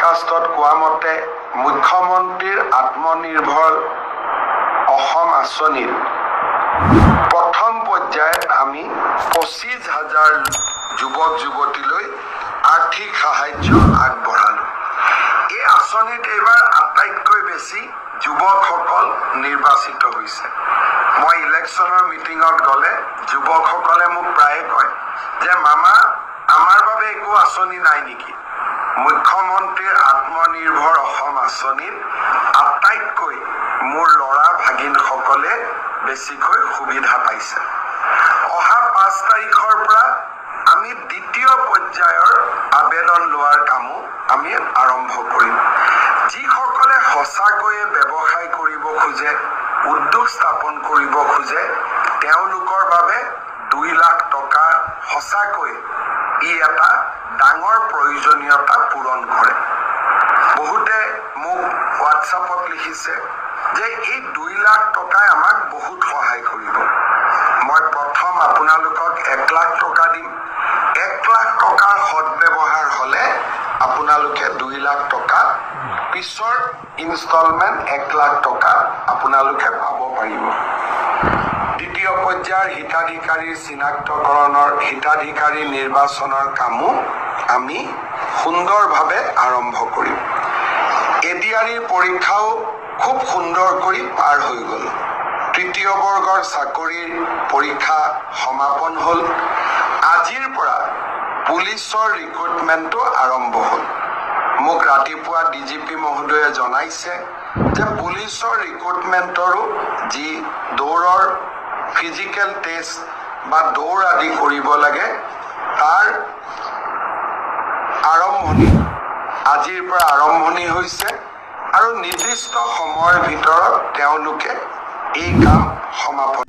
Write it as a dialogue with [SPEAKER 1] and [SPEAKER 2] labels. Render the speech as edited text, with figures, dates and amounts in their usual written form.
[SPEAKER 1] দৰখাস্তত কোৱা মতে মুখ্যমন্ত্ৰীৰ আত্মনিৰ্ভৰ অসম আঁচনিৰ প্ৰথম পৰ্যায়ত আমি 25,000 যুৱক যুৱতীলৈ আৰ্থিক সাহায্য আগবঢ়ালোঁ। এই আঁচনিত এইবাৰ আটাইতকৈ বেছি যুৱকসকল নিৰ্বাচিত হৈছে। মই ইলেকশ্যনৰ মিটিঙত গ'লে যুৱকসকলে মোক প্ৰায়ে কয় যে মামা, আমাৰ বাবে একো আঁচনি নাই নেকি? মুখ্যমন্ত্ৰীৰ আত্মনিৰ্ভৰ অসম আঁচনিত আটাইতকৈ মোৰ ল'ৰা ভাগিনসকলে বেছিকৈ সুবিধা পাইছে। অহা 5 তাৰিখৰ পৰা আমি দ্বিতীয় পৰ্যায়ৰ আবেদন লোৱাৰ কামো আমি আৰম্ভ কৰিম। যিসকলে সঁচাকৈয়ে ব্যৱসায় কৰিব খোজে, উদ্যোগ স্থাপন কৰিব খোজে, তেওঁলোকৰ বাবে 2 লাখ টকা সঁচাকৈ ই এটা ডাঙৰ প্ৰয়োজনীয়তা পূৰণ কৰে। বহুতে মোক হোৱাটছআপত লিখিছে যে এই 2 লাখ টকাই আমাক বহুত সহায় কৰিব। মই প্ৰথম আপোনালোকক 1 লাখ টকা দিম। 1 লাখ টকাৰ সদ্ব্যৱহাৰ হ'লে আপোনালোকে 2 লাখ টকা পিছৰ ইনষ্টলমেণ্ট 1 লাখ টকা আপোনালোকে পাব পাৰিব। দ্বিতীয় পৰ্যায়ৰ হিতাধিকাৰীৰ চিনাক্তকৰণৰ, হিতাধিকাৰী নিৰ্বাচনৰ কামো আমি সুন্দৰভাৱে আৰম্ভ কৰিম। এডিআৰিৰ পৰীক্ষাও খুব সুন্দৰ কৰি পাৰ হৈ গ'ল। তৃতীয় বৰ্গৰ চাকৰিৰ পৰীক্ষা সমাপন হ'ল। আজিৰ পৰা পুলিচৰ ৰিক্ৰুটমেণ্টটো আৰম্ভ হ'ল। মোক ৰাতিপুৱা ডিজিপি মহোদয়ে জনাইছে যে পুলিচৰ ৰিক্ৰুটমেণ্টৰো যি দৌৰৰ ফিজিকেল টেষ্ট বা দৌৰ আদি কৰিব লাগে, তাৰ আৰম্ভণি আজিৰ পৰা আৰম্ভণি হৈছে আৰু নিৰ্দিষ্ট সময়ৰ ভিতৰত তেওঁলোকে এই কাম সমাপন